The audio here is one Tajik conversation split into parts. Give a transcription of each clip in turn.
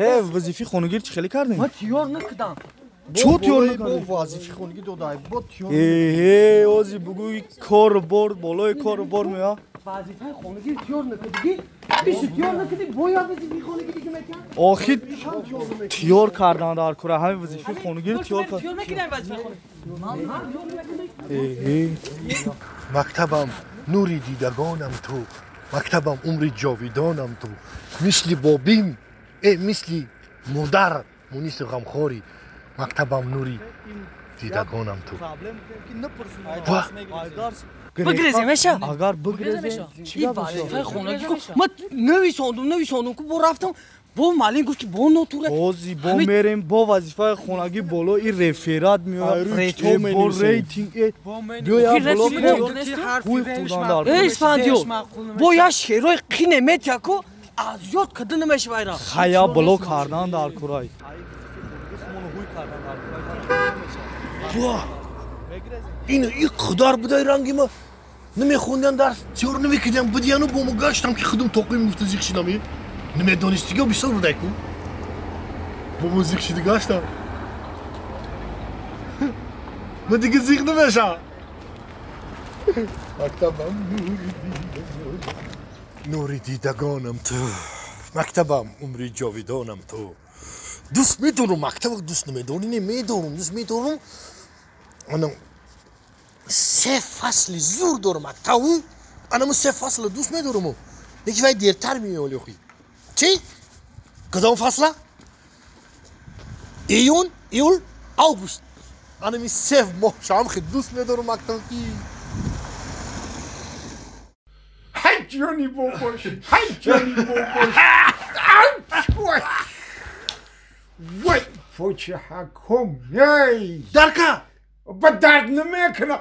Вазифаи хонагир чӣ хеле кардем? Ман тиёр накардам. Чо тиёр накардем? Бо вазифаи хонагӣ додай. Бо тиёр. Ози бугӯй кор бор болои кор бор мея. Вазифаи хонагир тиёр накардӣ? Биши тиёр накардӣ, бояд вазифаи хонагӣ дига мекард? Охир тиёр кардан дар кора ҳамин вазифаи хонагир тиёр кард. Тиёр накардам вазифаи хонагӣ. Мактабам нури дидагонам ту, мактабам умри ҷовидонам ту, мисли бобим, мисли модар муниси ғамхорӣ, мактабам нури дидагонам ту. Бигрезем меша? Агар бигрезем, чӣ вазифаи хонагӣ ку? Ман нависондум, ку бо рафтам, бо муаллим гуфт ки бо нотура. Бози бо мерем, бо вазифаи хонагӣ боло и реферат меояд, бо рейтинг, биёя боло ҳуй хӯрдан дар. Исфандиёр, бо як шеърҳои қине метия ку аз ёд карда намешавайра. Хая боло кардан дар курай. Ин иқдар будай ранги ма намехондиан дарс, тиёр намекардиан, будияну бо мо гаштам ки худум тоқи муфта зиқ шидам. Намедонистиго бисёр будай ку. Бо мо зиқ шиди гаштам. Ма дига зиқ намешам. Мактабам нури дидагонам ту, мактабам умри ҷовидонам ту. Дӯст медорам мактаба, дӯст намедорӣ, не медорам, дӯст медорам. Ана се фасли зур дорам мактабу, анаму се фасла дӯст медорам. Леки вай дертар меояд охи. Чӣ? Кадом фасла? Июн, июл, август. Анами се моҳ шам хел дӯст медорам мактаб ки. Ҳай ҷони бобош, ҳай ҷони бобош. Вой, почаҳаком, ей! Дарка! Ба дард намекунад.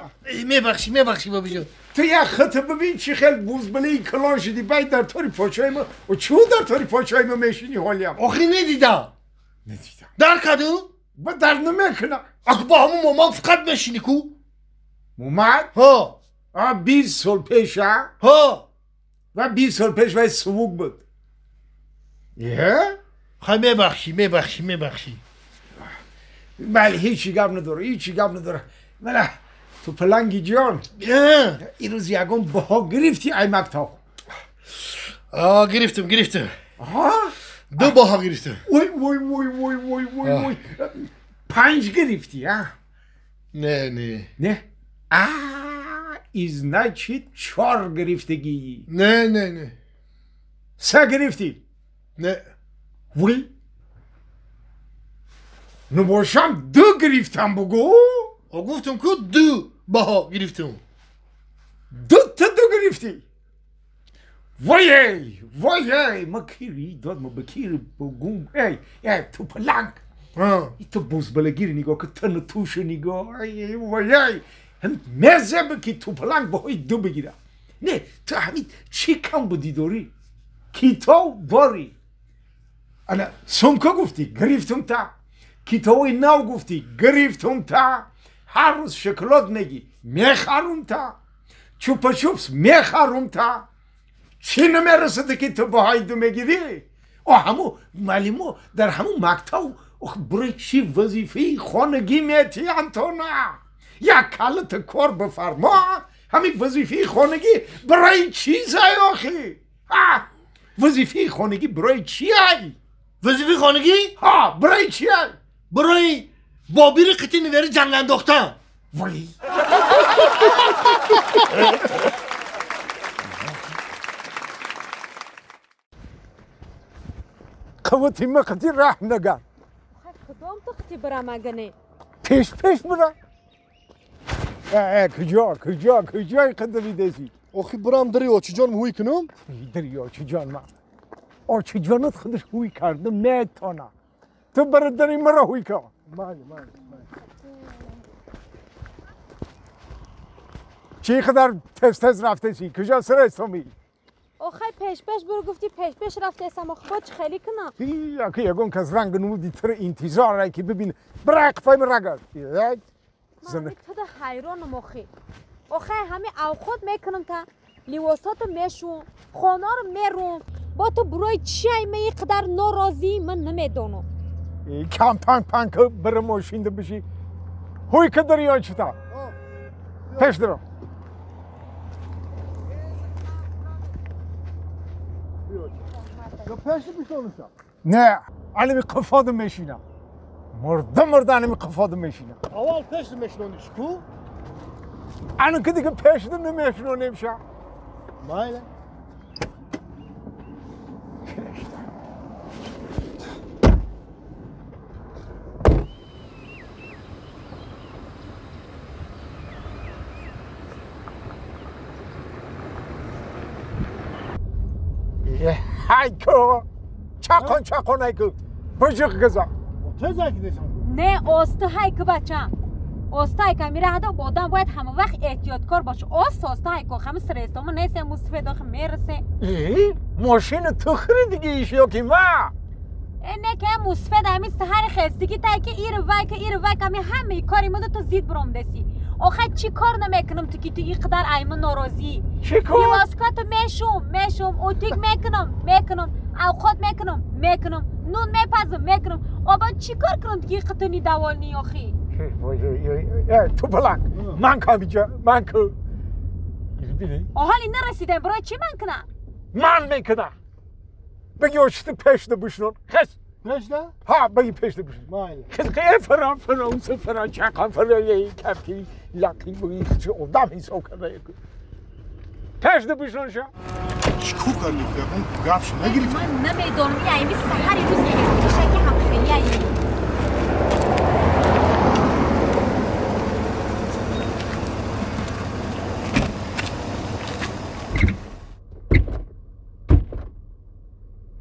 Мебахшӣ, мебахшӣ бобиҷон. Ту як хата бибин чӣ хел бузбалаи калон шудӣ, бай дар тори почаи ма, чӯ дар тори почаи ма мешинӣ ҳолиям? Охи недидам. Недидам. Дар каду? Ба дард намекунад. Ах бо ҳамун моман фақат мешинӣ ку? Момад? Ҳо. А 20 сол пеш, а? Ҳо. Ва 20 сол пеш вай сувук буд. Е? Хай мебахшӣ, мебахшӣ, мебахшӣ. Бале, ҳечи гап надора, ҳечи гап надора. Мана ту паланги ҷон, ин рӯз ягон баҳо гирифтӣ ай мактаб? Гирифтам, гирифтам. Ду баҳо гирифтам. Ой, ой, ой, ой, ой, ой, ой. 5 гирифтӣ, а? Не, не. Не? А, и значит 4 гирифтагӣ. Не, не, не. 3 гирифтӣ? Не. Вой. Ну бошам 2 гирифтам бугу. О гуфтам ку 2 баҳо гирифтам. 2 та 2 гирифтӣ. Вой эй, вой эй, ма кири дод ма ба кири бугум. Эй, эй, ту паланг. И ту бузбалагири нигоҳ ки тана туша нигоҳ. Эй, вой эй. Ҳам мезеба ки ту паланг баҳои 2 бигира. Не, ту ҳамин чӣ кам будӣ дорӣ? Китоб дорӣ. Ана сумка гуфтӣ, гирифтум та. Китоби нав гуфтӣ, гирифтум та. Ҳар рӯз шоколад мегӣ, мехарум та. Чупа-чупс мехарум та. Чӣ намерасаде ки ту баҳои 2 мегирӣ? О ҳамун муаллимо дар ҳамун мактаб барои чӣ вазифаи хонагӣ метиҳанд то на? Як калата кор бифармо, ҳамин вазифаи хонагӣ барои чизай охи? Вазифаи хонагӣ барои чи ай? Вазифаи хонагӣ? Ҳа, барои чи ай? Барои бобири қити нивери ҷанг андохтан. Вой. Қуввати ма қити раҳм нагар. Кудом ту қити бирам агане? Пеш пеш бира. Куҷо, куҷо, куҷои қадами десӣ? Охи бирам дари очиҷон ҳуй кунам? Дари очиҷон ма. Очиҷонат худаш ҳуй карда метона. Ту бара дари маро ҳуй кун. Майли, майли, майли. Чӣ қадар тез-тез рафтесӣ? Куҷо сарестомӣ? Охай пеш пеш буру гуфтӣ пеш пеш рафтесам, охи бо чӣ хеле кунам? Яки ягон кас ранг нумуди туро интизор ки бибин. Бира қафои мара гар. Ман туда ҳайронам охи. Охай ҳами авқот мекунам та, ливосото мешӯм, хонаро мерум. Бо ту барои чи ай ман иқадар норозӣ ман намедонам. Кам панг панг бира мошинда биши. Ҳуй ка дарёчита. Пеш даро. Не, алими қафода мешинам. Мурда мурда алими қафода мешинам. Аввал пешда мешинониш ку? Ана ки дига пешда намешинонем ша. Майли. Пешда. Хайко! Чакон чакон хайко! Бужиқ гиза! Не, оста хайко бачам. Оста хайко мира ҳада одам бояд ҳама вақт эҳтиёткор боша. Оста оста хайко ҳама срестома несе мусфед охи мерасе. Э, мошина ту хиридиги иш ёки ма? Э, не ке мусфед ҳами саҳари хестиги тай ки ир вай ка ир вай ка ами ҳамаи кори муда ту зид биромдаси. Охай чӣ кор намекунам ту ки ту ин қадар айма норозӣ? Чӣ кор? Либоското мешум, мешум, утюг мекунам, мекунам, авқот мекунам, мекунам, нун мепазам, мекунам. Оба чӣ кор кунам ту ки ин қадар недовольный охи? Э, ту палак, ман кам иҷа, ман ку. Ҳоли нарасидем, барои чӣ ман кунам? Ман мекунам. Баги очти пешда бишнон. Хес. Пешда? Ҳа, баги пешда бишнон. Майли. Хес э фаран фаран фаран чақан фаран ей кафти лақи буи чӣ одам ҳисоб карда яку. Пешда бишнон ша. Чӣ кор кардӣ? Ягон гапш нагирифтӣ? Ман намедонам, ин айми саҳари рӯз хестиша ки ҳамхелияи.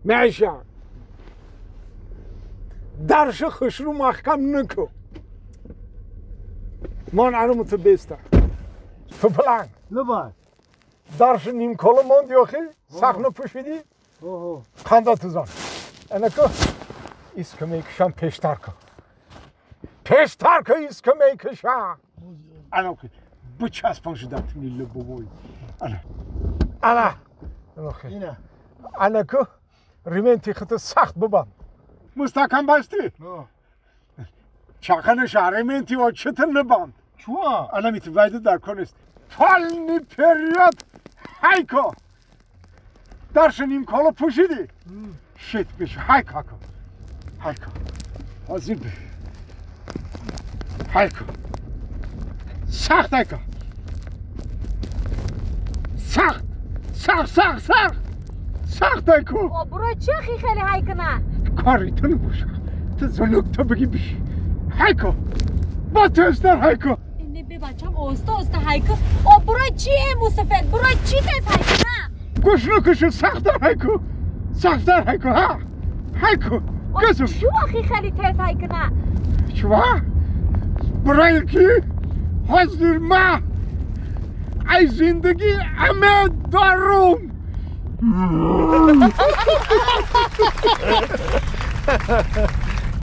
Меша. Дарши хушру маҳкам наку. Ман аруму ту беста. Ту паланг. Лабай. Дарши нимкола монди охи, сахна пӯшидӣ. Қанда тузан. Анаку иска мекушам пештар ку. Пештар ку иска мекушам. Анаку бичаспон шуда ту либовой. Ана. Ана. Ина. Анаку ременти худро сахт бибанд. Мустаҳкам бастӣ? Чақанаша ременти очита набанд. Чуа? Ана митвайда дар кор нест. Полный период ҳайко. Дарши нимкола пӯшидӣ? Шит биши ҳайко ку. Ҳайко. Ҳозир би. Ҳайко. Сахт ҳайко. Сахт. Сахт, сахт, сахт. Сахт ҳайко. О, барои чӣ ахи хеле ҳай куна? Кори ту набоша. Ту зунук ту бигӣ биши. Ҳайко. Бо тезтар ҳайко. Не бебачам, оста оста ҳайко. О, барои чӣ э мусафед? Барои чӣ тез ҳай куна? Гӯш накуши, сахттар ҳайко. Сахттар ҳайко, ҳа. Ҳайко. Гӯзум. Чӯ ахи хеле тез ҳай куна? Чува? Барои ки ҳозир ма аз зиндагӣ умед дорум.